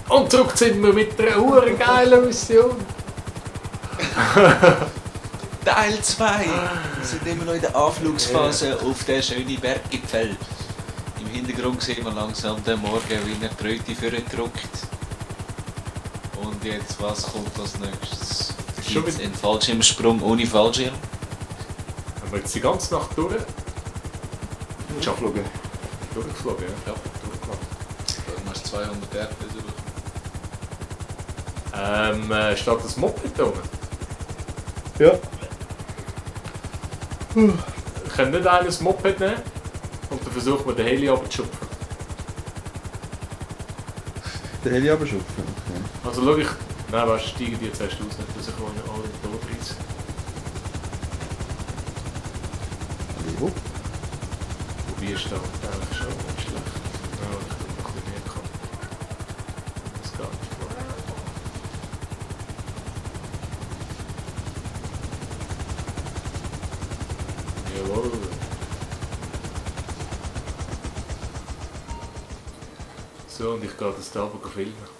Und zurück sind wir mit einer geilen Mission. Teil 2! Wir sind immer noch in der Anflugsphase auf den schönen Berggipfel. Im Hintergrund sehen wir langsam den Morgen, wie er die Röte vorgedruckt. Und jetzt, was kommt als nächstes? Jetzt ein Fallschirmsprung ohne Fallschirm. Haben wir jetzt die ganze Nacht durch? Schon geflogen. Durchgeflogen, ja. Ja. Durchgemacht. Du machst 200 RPS durch. Steht das Moped da oben? Ja. Können nicht einer das Moped nehmen? Und dann versuchen wir den Heli runterzuschupfen. Den Heli aber schon. Okay. Also schau ich... Nein, weißt du, steigen die jetzt erst aus, nicht, dass ich alle totreiße. Wo? Wobei ist da eigentlich schon nicht schlecht. Ja, ich tue noch ein bisschen mehr kommen. Das geht nicht vor. Jawohl. So, und ich gehe das da aber filmen.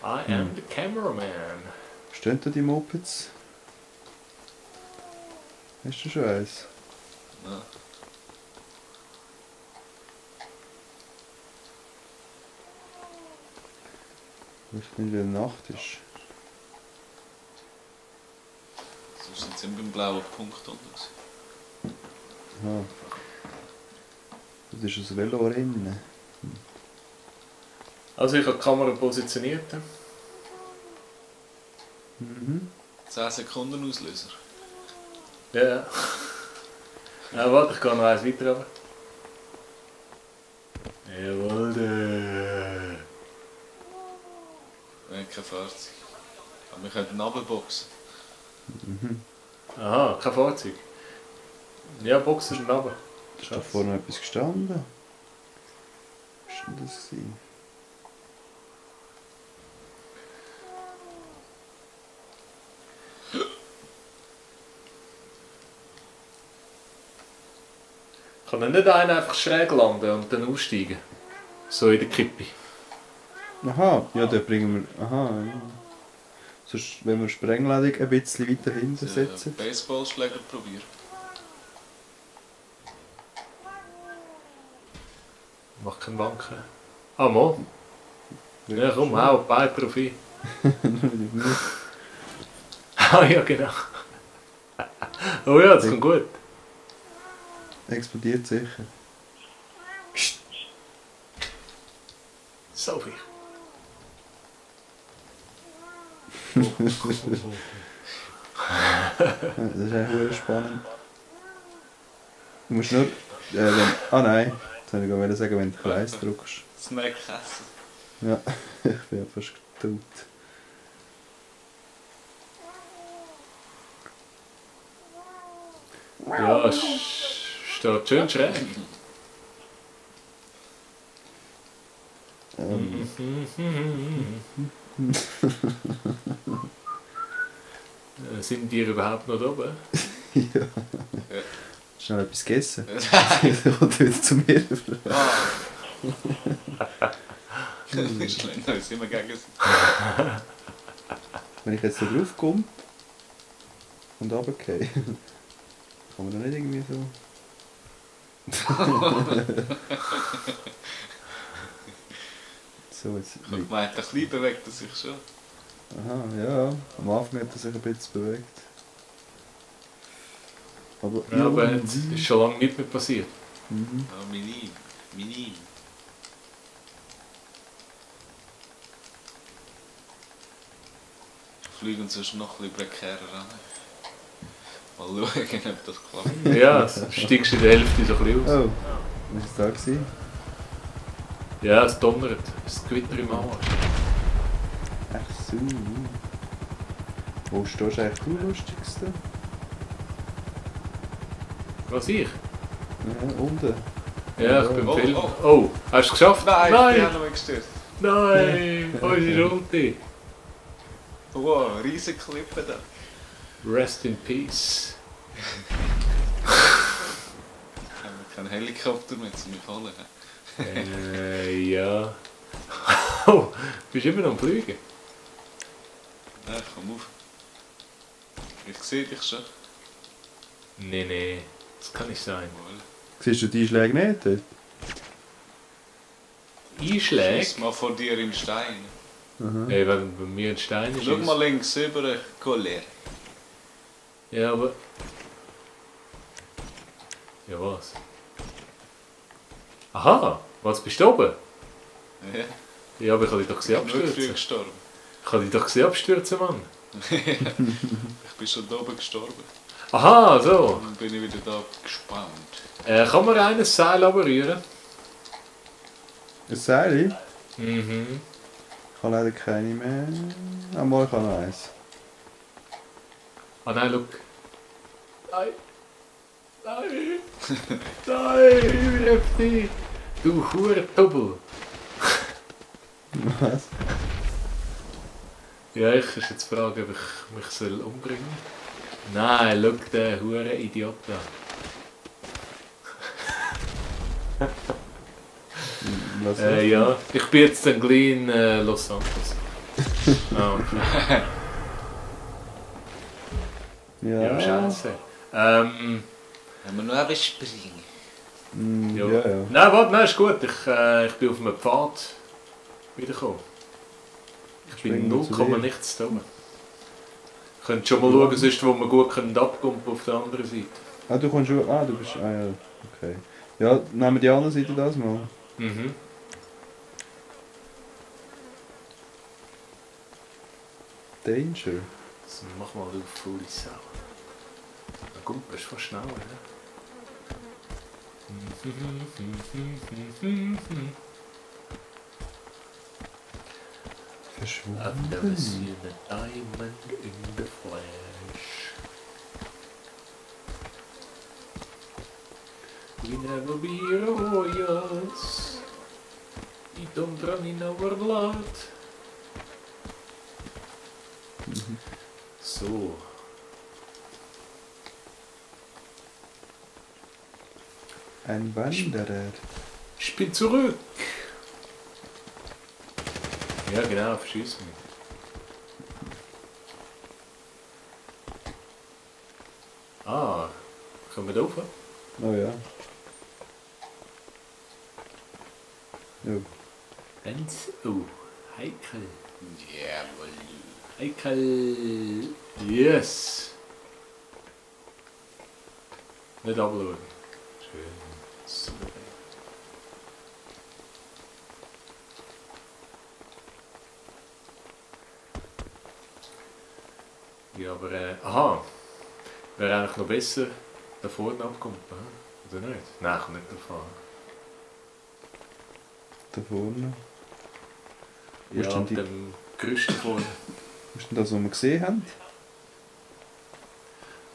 I am the cameraman. Stehen da die Mopeds? Hast du schon eins? Ja. Ich weiß nicht, wie die Nacht ist. Sonst sind sie immer beim blauen Punkt unten. Aha. Das ist ein Velorennen. Also ich habe die Kamera positioniert. Mhm. 10 Sekunden Auslöser. Ja. Ja, warte, ich gehe noch eins weiter runter. Jawohl, Wir haben kein Fahrzeug. Aber wir könnten runterboxen. Aha, kein Fahrzeug. Ja, Box ist runter. Ist da vorne etwas gestanden? Was war denn das? Kann er nicht einer einfach schräg landen und dann aussteigen? So in der Kippe. Aha, ja, den bringen wir. Aha, ja. Sonst, wenn wir Sprengladung ein bisschen weiter hinten setzen. Baseballschläger probieren. Macht keinen Wanken. Ah, mal. Ja, komm, hau beide drauf ein. Ah, ja, genau. Oh ja, das kommt gut. Explodiert sicher. So viel. Das ist eigentlich spannend. Du musst nur. Wenn, nein. Jetzt wollte ich gerade sagen, wenn du Kreis drückst. Snack essen. Ja, ich bin ja fast tot. Ja, es steht schön schräg. Sind die überhaupt noch da oben? Ja. Schnell etwas gegessen. Dann kommt er wieder zu mir. Schlänger ist immer gegen Wenn ich jetzt da drauf komme und runtergehe, kann man da nicht irgendwie so... So, jetzt... Ich meine, ein bisschen bewegt er sich schon. Aha, ja. Am Anfang hat er sich ein bisschen bewegt. Aber... Ja, aber es ist schon lange nicht mehr passiert. Mhm. Ja, minim. Minim. Fliegen sonst noch ein bisschen prekärer an. Mal schauen, ob das klappt. Ja, es steigst in der Hälfte so ein bisschen aus. Oh, was war das da? Ja, es donnert. Es ist Gewitter im Arsch. Ach so. Wo stehst du eigentlich du lustigste? Was ich? Ja, unten. Ja, ich bin Oh, Film. oh. Oh, hast du es geschafft? Nein, ich Nein! habe noch gestört. Nein! Unsere Runde! Wow, riesige Klippe da. Rest in peace. Haben wir Kein Helikopter mehr zu mich holen. Ja. Oh, du bist immer noch am Fliegen. Nein, komm auf. Ich sehe dich schon. Nee, das kann nicht sein. Wohl. Siehst du die Einschläge nicht dort? Einschläge? Schieß mal vor dir in den Stein. Aha. Ey, wenn bei mir ein Stein ist. Schau mal links über, Collier. Ja, aber. Ja, was? Aha, was bist du oben? Ja, Ja, aber ich kann dich doch gesehen ich bin nur früh abstürzen. gestorben. Ich kann dich doch gesehen abstürzen, Mann. Ich bin schon da oben gestorben. Aha, so. Dann bin ich wieder da gespawnt. Kann man ein Seil abrühren? Ein Seil? Mhm. Ich habe leider keine mehr. Einmal kann ich eins. Ah nein, look. Nein. Nein. Nein, Refti. Du Hurentubbel. Was? Ja, ich ist jetzt die Frage, ob ich mich soll umbringen soll. Nein, look, der Huren-Idiot da. Was Ja, ich bin jetzt dann gleich in Los Santos. Ah, okay. Ja, scheiße. Wenn wir noch eben springen. Ja. Ja. Nein, warte, nein, ist gut. Ich bin auf einem Pfad wiedergekommen. Ich bin Springen wir zu 0, dir. nichts da oben. Ihr könnt schon mal schauen, sonst, wo wir gut abkumpen auf der anderen Seite. Ah, du kommst schon. Ah, du bist. Ah ja, okay. Ja, nehmen wir die andere Seite das mal. Mhm. Danger. So, mach mal, du faule Sau. Na gut, bist fast schneller, ne? I've never Verschwunden. seen a diamond in the flesh. We never be royals. We don't run in our blood. So. Ein Wanderer. Ich bin zurück. Ja genau, verschieß mich. Ah, kommen wir da rauf? Oh ja. Ja. Eins. Oh, heikel. Jawohl. Heikel. Yes. Nicht abschauen. Schön. Super. Ja, aber aha. Wäre eigentlich noch besser, da vorne abkommt, oder nicht? Nein, kommt nicht davon. Da vorne. Wo ist Ja, denn ab die- dem Gerüst da vorne. Was ist denn das, was wir gesehen haben?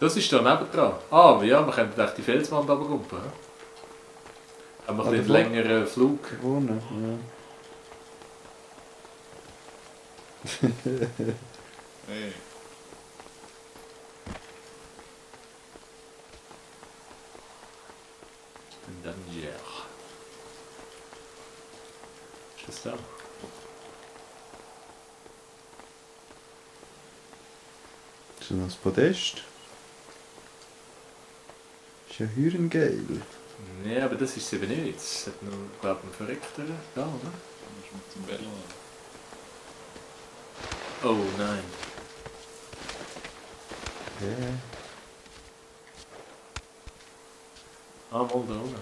Das ist da nebendran. Ah, ja, wir können echt die Felswand runterkumpen. Haben wir Ah, einen da längeren Flug. Da vorne, ja. Hey. Und dann ja. Ist das da? Ist noch das Podest? Ist ja hürengeil. Nee, aber das ist es eben nicht. Es hat noch, glaube ich, einen verreckteren da, oder? Du musst mit dem Velo an. Oh nein. Ja. Ah, mal da unten.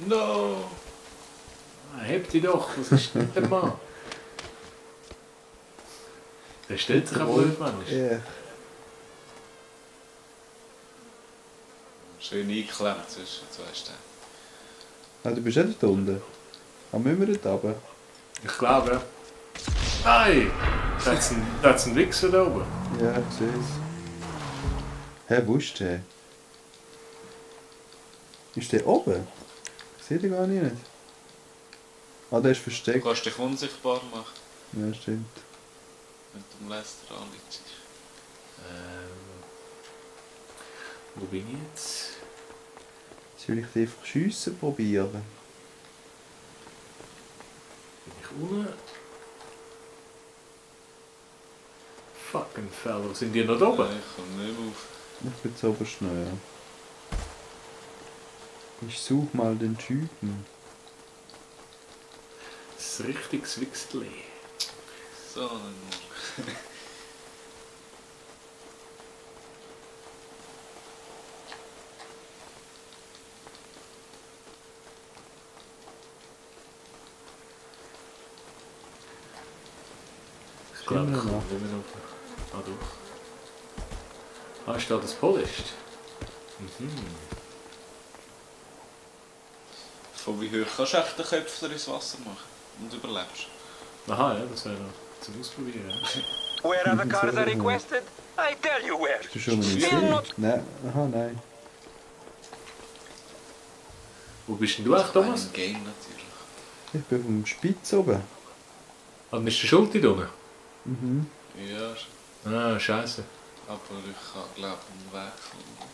No! Ah, hebt die doch, was ist mit dem Mann? Der stellt sich aber blöd, Mensch. Ja. Schön eingeklemmt, sonst jetzt weißt du. Ah, du bist nicht da unten. Ah, müssen wir dort runter? Ich glaube. Nein! Da hat's einen Wichser da oben. Ja, ich sehe es. Hä, wo ist der? Ist der oben? Ich sehe den gar nicht. Ah, der ist Du versteckt. kannst dich unsichtbar machen, Ja, stimmt. wenn du am Lester anliegst. Wo bin ich jetzt? Soll ich einfach schiessen probieren? Bin ich unten? Fucking Fellow, sind die noch da oben? Nein, ich komme nicht mehr auf. Ich bin zu oberst noch, ja. Ich such mal den Typen. Das ist ein richtiges Wichsli. So, dann Ich glaube, ich Immer komme noch. nicht mehr rauf. Ah, doch. Ah, ist da das Polished? Mhm. von wie hoch kannst du echt den Köpfler ins Wasser machen und überlebst? Aha, ja, das wäre noch zum Ausprobieren. Ja. Where are the cars Sorry. I requested? I tell you where. Bist du schon mal im Still See? not. Nein. Aha, nein. Wo bist denn du eigentlich, Thomas? Im Game natürlich. Ich bin vom Spitz oben. Ah, dann ist der Schulti da unten? Mhm. Ja, Ah, scheiße. aber ich kann glaube ich einen Weg finden.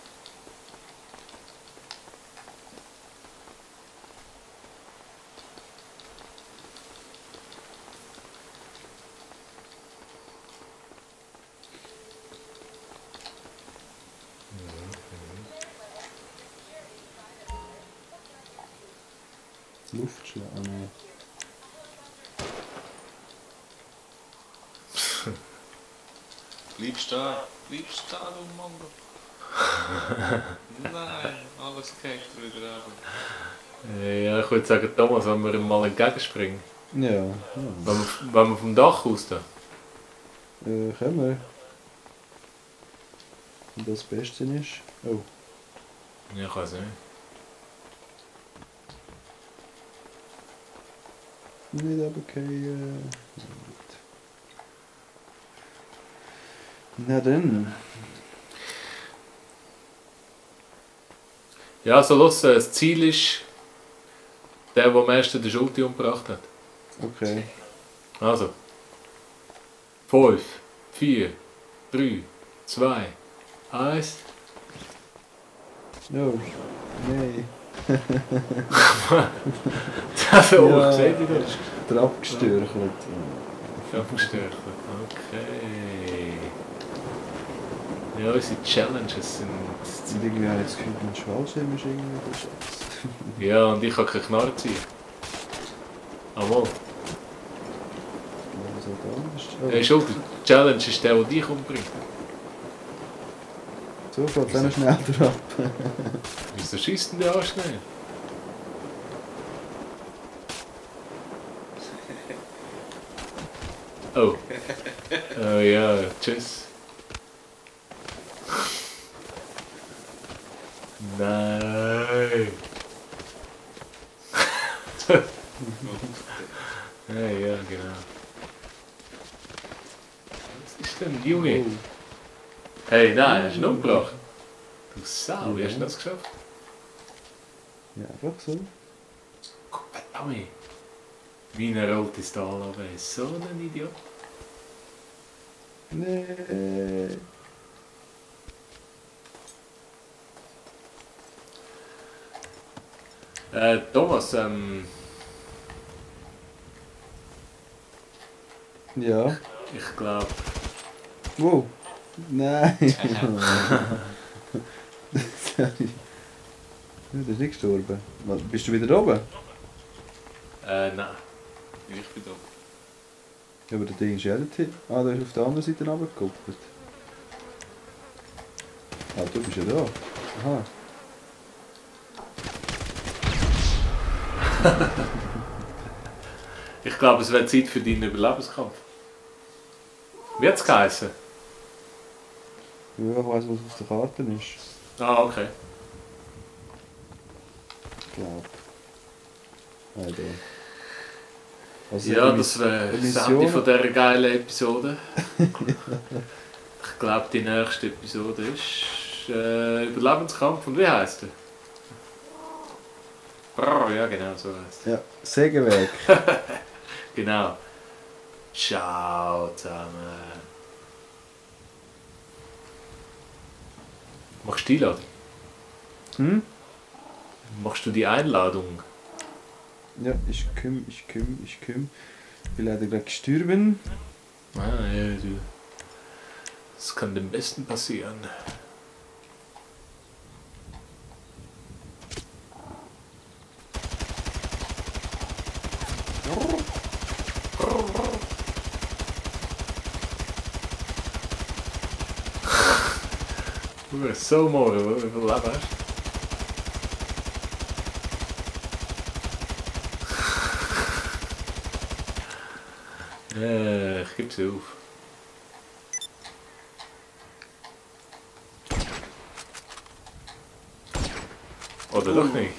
Luftschlag. Ah, nein. Bleib stehen, du Mongo. Nein, alles geht wieder runter. Ja, ich würde sagen, Thomas, wenn wir ihm mal entgegenspringen. Ja. Ja. Wenn wir vom Dach aus da. Können wir. Und das Beste ist... Oh. Ja, ich weiß nicht. Nicht runterfallen. Na dann. Ja, also los, das Ziel ist der am ersten den Schulti umgebracht hat. Okay. Also. 5, 4, 3, 2, 1. Oh. Nein. Das ist Ja. seht ihr das? Der abgestürchelt. Abgestürzt. Okay. Ja, unsere Challenges sind... Und irgendwie habe ich das Gefühl, mein Schwallschirm ist irgendwie verschätzt. Ja, und ich kann keine Knarre ziehen. Jawohl. Was hat anders? Oh. Hey, Schuld, die Challenge ist der dich umbringt. So geht dann schnell drauf. Wieso schießt denn der an schnell? Oh. Oh ja, tschüss. Nein. Ja, genau. Was ist denn, Junge? Oh. Hey, nein, hast du ihn umgebracht? Du Sau, wie hast du das geschafft? Ja, einfach so. Verdammt. Wie eine rote Stahlabwe. So ein Idiot. Nee. Thomas, Ja. ich glaube... Wow. Nein. Sorry. Ja, der ist nicht gestorben. Bist du wieder oben? nein. Ich bin da. Ja, aber der Ding ist ja nicht... Ah, der ist auf der anderen Seite runtergeguckt. Ah, du bist ja da. Aha. Ich glaube, es wäre Zeit für deinen Überlebenskampf. Wie hat es geheißen? Ja, ich weiss, was auf der Karte ist. Ah, okay. Ich glaube. Ah, da. Also, Ja, das wäre das Ende von dieser geilen Episode. Ich glaube, die nächste Episode ist Überlebenskampf. Und wie heisst der? Brrr, ja, genau, so heisst er. Ja, Sägeweg. Genau. Ciao zusammen. Machst du die Einladung? Hm? Machst du die Einladung? Ja, ich komm. Bin leider gerade gestorben. Ah, ja, du. Das kann dem Besten passieren. So mooi hoor, hoeveel lava is. Gib ze auf. Oder doch nicht?